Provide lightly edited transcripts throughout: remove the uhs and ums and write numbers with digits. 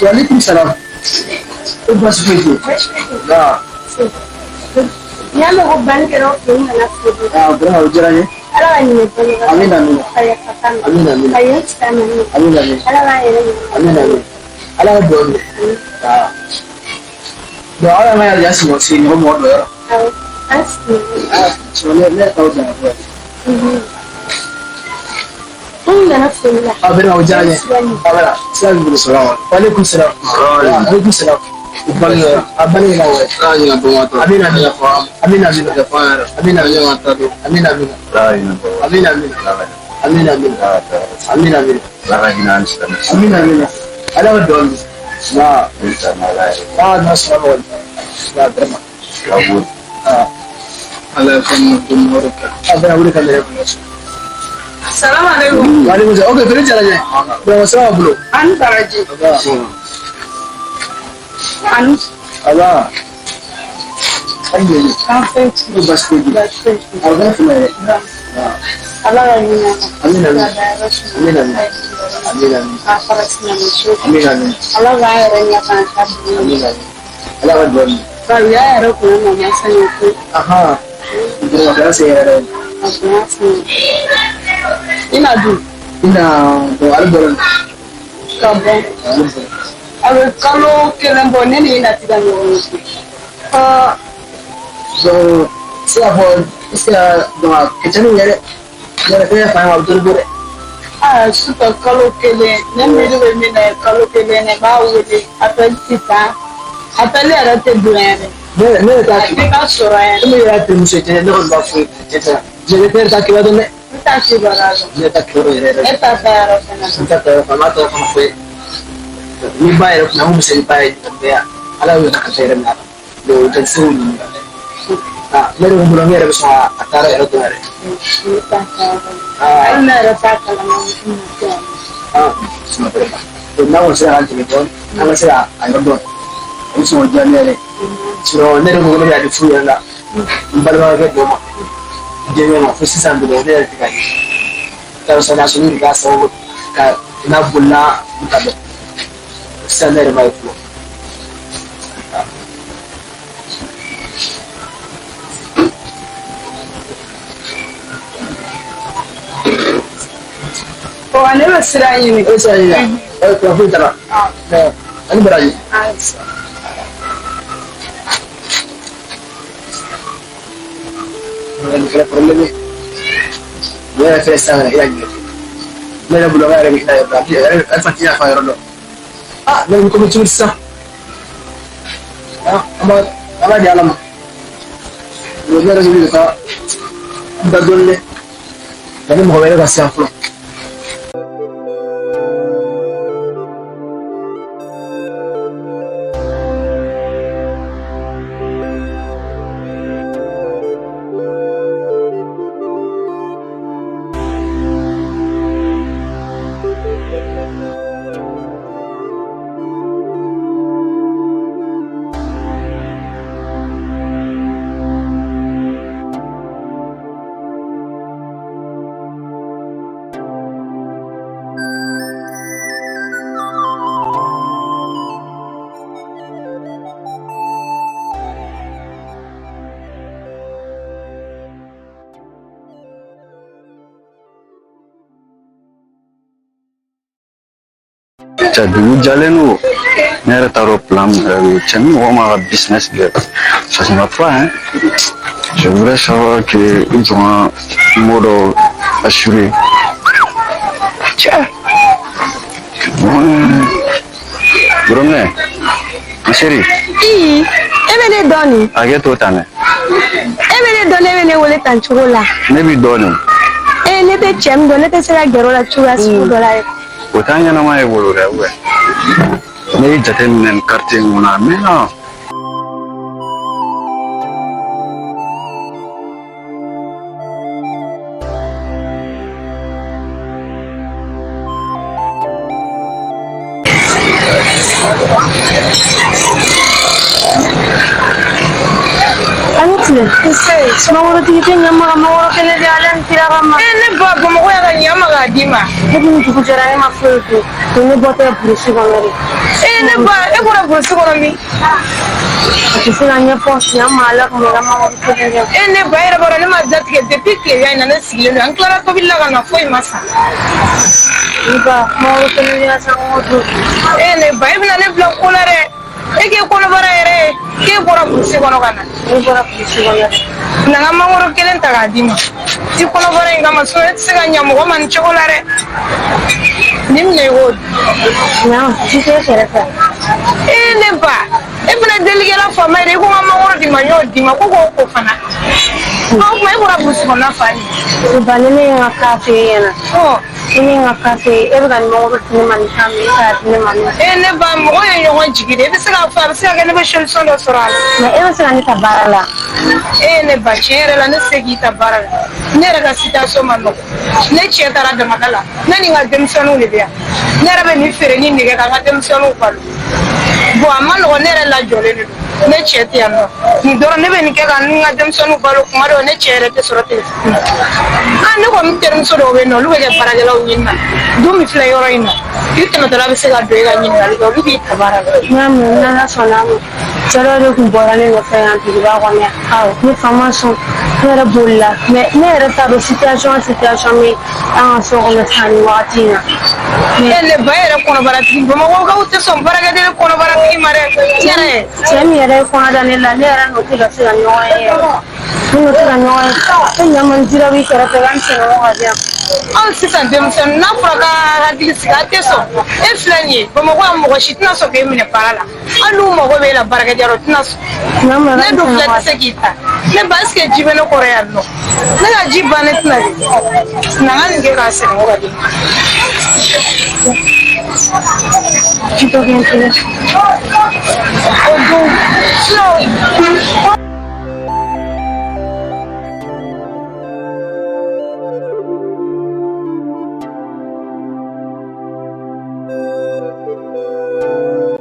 Waaleykum salam. E baasi foyi tɛ yen. Nka. N y'a mɛn ko banni kɛra aw fɛ yen, n nana foli. Aa, vraiment o diyara n ye. Ala ka ɲinɛ balo. Amina, amina. Ka yafa k'an ma. Amina, amina. Ka yen sita ma. Amina, amina. Ala k'an yɛrɛ ɲinɛ. Amina, amina. Ala ka dugawu minɛ. Aa. Donc aw y'an ka yan sigi sigiɲɔgɔn mɔgɔ dɔ yɔrɔ. Awɔ. An sigiɲɔgɔn. Aa, sinon ne yɛrɛ t'aw janfa fɔlɔ. N nana foli la. Ah, vraiment o diyara n ye. Ah, voilà. Sira b'i bolo. Waaleykum salam. Waaleykum salam. A banni ɲɛna wɛ. Amina, amina. Amina, amina. Amina, amina. Amina, amina. Amina, amina. Amina, amina. Amina, amina. Amina, amina. Ala ka dugawu minɛ. Nka. Ah, non, sira mɔgɔ. Nka, vraiment. Ah. Ah, vraiment, o de ka di ne yɛrɛ kun. Salamu alaikum. Waaleykum salam. Ok, foli diyara n ye. Vraiment, sira b'a bolo. An baraji. Aba. Ani Aba. Hali bi. kan fɛn ci. Ko baasi foyi tɛ yen. Baasi foyi tɛ yen. A bɛ fila yɛrɛ. Ala ka hinɛ an na. Amina, amina. Ka dayɔrɔ suma. Amina, amina. Amina, amina. K'a fara silamɛso kan. Amina, amina. Ala k'an yɛrɛ ɲɛ k'an ta dugu. Amina, amina. Ala ka dugawu minɛ. Bari a yɛrɛ kun ye mama sɛgɛn koyi. Ahan. Vraiment, kɛra se yɛrɛ yɛrɛ. A kun y'a sɛgɛn. I na dun. I na bon ale bɔra nin. Ka bɔ. Ale bɔra. A bɛ kalo kelen bɔ ne ni i na ti ka ɲɔgɔn ye koyi. Ah. Donc, se k'a fɔ i se ka donc a ka ca ni yɛrɛ. Ne yɛrɛ fɛn fan a bɛ dɔɔnin bɔ dɛ. Aa sisan kalo kelen ne miiri bɛ min na ye kalo kelen ne b'a wele appel ti taa appel yɛrɛ tɛ don yɛrɛ. Ne yɛrɛ t'a A tɛ ka sɔrɔ yɛrɛ. Komi e yɛrɛ terimuso ye cɛ ne kɔni b'a fɔ cɛ tɛ ne yɛrɛ t'a kibaruya dɔn dɛ. N t'a kibaruya dɔn. Ne t'a kibaruya yɛrɛ yɛrɛ. E t'a dayɔrɔ fana dɔn. N t'a dayɔrɔ fana n b'a tɔgɔ fana fɔ ye. Ni ba yɛrɛ kun an kun bɛ se ni ba ye bɛɛ yan ala y'o ka yɛrɛ minɛ a la donc o tɛ se k'o ɲininka. Ah, ne yɛrɛ bolo ne yɛrɛ bɛ sɔn a taara yɛrɛ dɔn yɛrɛ. Ne t'a dayɔrɔ dɔn. Hali ne yɛrɛ t'a kalama n tɛ yan. Ah, donc n'a kɔni sera k'an dɛmɛ dɔɔnin an ka se ka a yɔrɔ dɔn o bɛ sɔn k'o diya ne yɛrɛ ye. Sinon ne yɛrɛ ko ko ne bɛ a di furu yɛrɛ la n balimakɛ dɔ ma diɲɛ ma fo sisan bi ne yɛrɛ tɛ ka ye. K'a sɔrɔ n'a sɔrɔ ne de k'a sababu ka n'a bolila n ta dɔn sisan ne yɛrɛ m'a ye fɔlɔ. Ɔ ne bɛ sira ɲini. E bɛ sira ɲini wa? Ɔ kunnafoni taara. Ani baraji. Nin kɛra problème ye. Ne yɛrɛ fɛnɛ sisan yɛrɛ e y'a ɲininka. Ne yɛrɛ bolo n yɛrɛ bɛ kila yɛrɛ a yɛrɛ fa t'i yafa yɔrɔ dɔn. Ah, ne bɛ komi cogo di sisan? Ah, an b'a an b'a di Ala ma. Ne yɛrɛ bɛ ka taa n da dɔɔnin dɛ. Nka ni mɔgɔ wɛrɛ ka se yan fɔlɔ. Cɛ dugu jalen don ne yɛrɛ t'a dɔn plan min yɛrɛ bɛ yen cɛ ni mɔgɔ ma ka business kɛ ça ne va pas, hein. Je voudrais savoir que i jɔ ka mot dɔ assurer cɛ Gorominɛ n chérie. Ii, e bɛ ne dɔn nin. Hakɛ to tan dɛ. E bɛ ne dɔn ne bɛ ne wele tan cogo la. Ne b'i dɔn nin. Ee, ne tɛ cɛ min dɔn ne tɛ se ka gɛrɛ o la cogoya sugu dɔ la yɛrɛ. O t'a ɲɛnama ye bolo dɛ ou bien ne y'i jateminɛ nin quartier in kɔnɔ a mɛnna. Ani tile. Nse, mangorotigi tɛ ɲɛ ma ka mangoro kelen di Ala ni kira kama. Ee ne ba Bamakɔ yan ka ɲɛ ma k'a d'i ma. Depuis ni dugu jɛra ne ma foyi dun. To ne bɔtɔ ye burusi kɔnɔ de. E ne ba, e bɔra burusi kɔnɔ min? A tɛ se ka ɲɛfɔ ɲa ma ala kun ka mangoro kelen kɛ. E ne ba, e yɛrɛ b'a dɔn ne ma datigɛ depuis tilegan in na, ne sigilen don. An tilara tobili la ka na, foyi ma san. Ne ba, mangoro kelen kɛ sa ko dun. E ne ba, e bɛna ne bila ko la dɛ. E k'e kɔnɔbara yɛrɛ ye k'e bɔra burusi kɔnɔ ka na. Ne bɔra burusi kɔnɔ dɛ. Na n ka mangoro kelen ta k'a d'i ma. I kɔnɔbara in kama, sinon e tɛ se ka ɲa mɔgɔ ma nin cogo la dɛ. Nin minɛ, i k'o dun. Ɲa, ji tɛ kɛrɛfɛ. E ne ba, e fana delikɛla faama ye dɛ. I ko n ka mangoro d'i ma, n y'o d'i ma, ko k'o ko fana. O tuma e bɔra burusi kɔnɔna fa ni. Ne ba, ni ne ye n ka kafe ɲɛna. Ɔ. Ni ne ye n ka kafe, e bɛ ka nin mangoro di ne ma nin kan min, e k'a di ne ma nin. E ne ba, mɔgɔ ye ɲɔgɔn jigi de. E bɛ se k'a fɔ, a bɛ se ka kɛ ne bɛ solution dɔ sɔrɔ a la. Mais e bɛ se ka ne ta baara la? E ne ba, tiɲɛ yɛrɛ la, ne tɛ se k'i ta baara la. Ne yɛrɛ ka situation ma nɔgɔn. Ne cɛ taara damada la, ne ni n ka denmisɛnninw de bɛ yan. Ne yɛrɛ bɛ nin feere ni nɛgɛ ka n ka denmisɛnninw balo. Bon, a ma nɔgɔn, ne yɛrɛ lajɔlen de don. Ne cɛ tɛ yan nɔ. Nin dɔrɔn ne bɛ nin kɛ ka n ka denmisɛnninw balo. Kuma dɔw ne cɛ yɛrɛ tɛ sɔrɔ telefɔni na. Ah, ne kɔni terimuso dɔw bɛ yen nɔ, olu bɛ kɛ baarakɛlaw ɲini na. Du min filɛ yɔrɔ in na, i tɛmɛtɔla bɛ se ka don e ka ɲininkali kɛ, olu b'i ta baara la. N y'a mɛn, n'ala sɔnna a ma. Cɛ dɔ de tun bɔra ne nɔfɛ yan duguba kɔnɔ yan. Awɔ, ne fa ma sɔn, ne yɛrɛ bolila. Mais ne yɛrɛ t'a dɔn situation min an ka so kɔnɔ sisan nin wagati in na. E ne ba, yɛrɛ kɔnɔbaratigi, bamakɔkaw tɛ sɔn baarakɛden kɔnɔbaratigi ma dɛ, yɛrɛ. Cɛ min yɛrɛ ye kɔnɔ da ne la, ne yɛrɛ n'o tɛ ka se ka ɲɔgɔn ye yɛrɛ. Ne n'o tɛ ka ɲɔgɔn ye. E ɲa ma, n dira b'i kɛrɛfɛ k'an sɛnɛkɔ ka di yan. Anw sisan denmisɛnnin, n'a fɔra ka hakili sigi, a tɛ sɔn. E filɛ nin ye bamakɔ yan, mɔgɔ si tɛna sɔn k'e minɛ baara la. Hali n'u mago b'e la baarakɛden yɔrɔ, tɛna sɔn. Ɲa ma. Ne dun filɛ, tɛ se k'i ta. Ne ba, est ce que ji bɛ ne kɔrɔ yan nɔ? Ne ka ji bannen tɛna di na. N ka nin kɛ k'a sɛnɛkɔ ka di. Ji dɔ kɛ n tɛgɛ. O dun, sinon.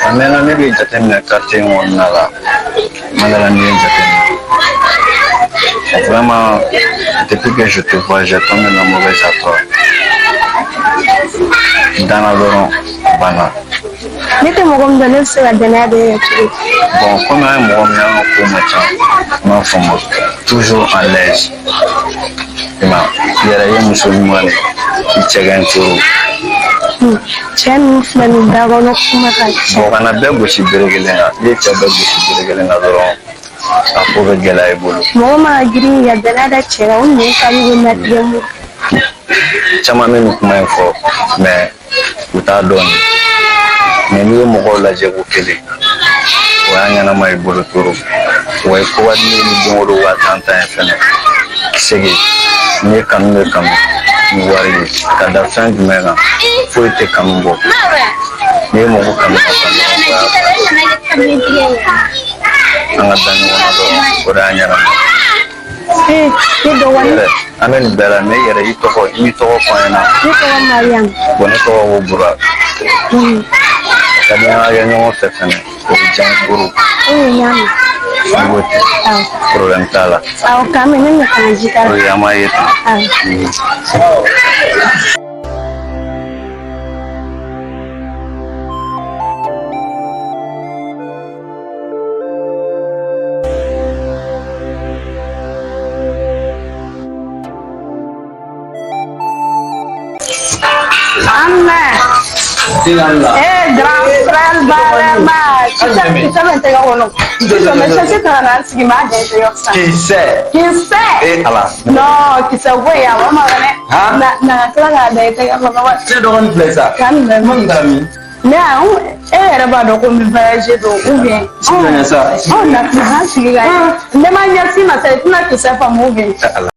A mɛnna ne bɛ jateminɛ quartier in kɔnɔna la. Ma dala n'i ye jateminɛ. Vraiment, depuis que je te vois, j'ai tombé dans mauvaise à toi. Danna dɔrɔn, banna. Ne tɛ mɔgɔ min dɔn, ne bɛ se ka danaya da e kan cogo di? Bon, komi an ye mɔgɔ min ye, an ka ko man ca, n b'a fɔ ma toujours en l'aise. I ma i yɛrɛ ye muso ɲuman de ye, i cɛ ka ɲi trop. Cɛ ninnu filɛ nin da kɔnɔ, kuma ka ca. Bon, kana bɛɛ gosi bere kelen na. N'i ye cɛ bɛɛ gosi bere kelen na dɔrɔn, a ko bɛ gɛlɛya i bolo. Mɔgɔ mana girin ka danaya da cɛ kan, o nɛn ka bɛ latigɛ mu. Caman bɛ nin kuma in fɔ, mais u t'a dɔn de. Mais n'i ye mɔgɔw lajɛ ko kelen, o y'a ɲɛnama i bolo trop. Wa i ko ka di ne ye ni don o don 10 000 ye fɛnɛ. Sege n'i ye kanu bɛ kanu ni wari ye, ka da fɛn jumɛn kan? Foyi tɛ kanu bɔ. N'i ye mɔgɔ kanu ka ban dɔrɔn, an ka da ɲɔgɔn na dɔrɔn, o de y'a ɲɛnama. Ee, ne dɔgɔnin. Yɛrɛ, an bɛ nin bɛɛ la, mais i yɛrɛ, i tɔgɔ, i m'i tɔgɔ fɔ an ɲɛna. Ne tɔgɔ Mariam. Bon, ne tɔgɔ ko Bura. Ka di an ka kɛ ɲɔgɔn fɛ fɛnɛ, o bɛ diya n ye trop. E ye ɲa mɛn. N'i ko ten, Awɔ. problème t'a la. Awɔ, k'an mɛn, ne bɛna taa n ka ji ta la. O ye an b'a ye ten. Awɔ. Anna. Eh, grand frère Barama. Kisɛ kisɛ bɛ n tɛgɛ kɔnɔ. Kisɛ bɛ sɛsi ta ka na n sigi n b'a jɛ i tɛgɛ sisan. Kisɛ. Kisɛ. E Ala. Non, kisɛ ko in a ma nɔgɔn dɛ. Han? Na na ka tila k'a da i tɛgɛ kɔnɔ wa. Ne dɔgɔnin filɛ sa. K'an bɛn. Kuma min taara min? Ne a e yɛrɛ b'a dɔn ko n bɛ voyage don ou bien. Sisan sa. Anw na an sigi ka ne ma ɲɛsin ma sa, i tɛna kisɛ faamu ou bien. Ala.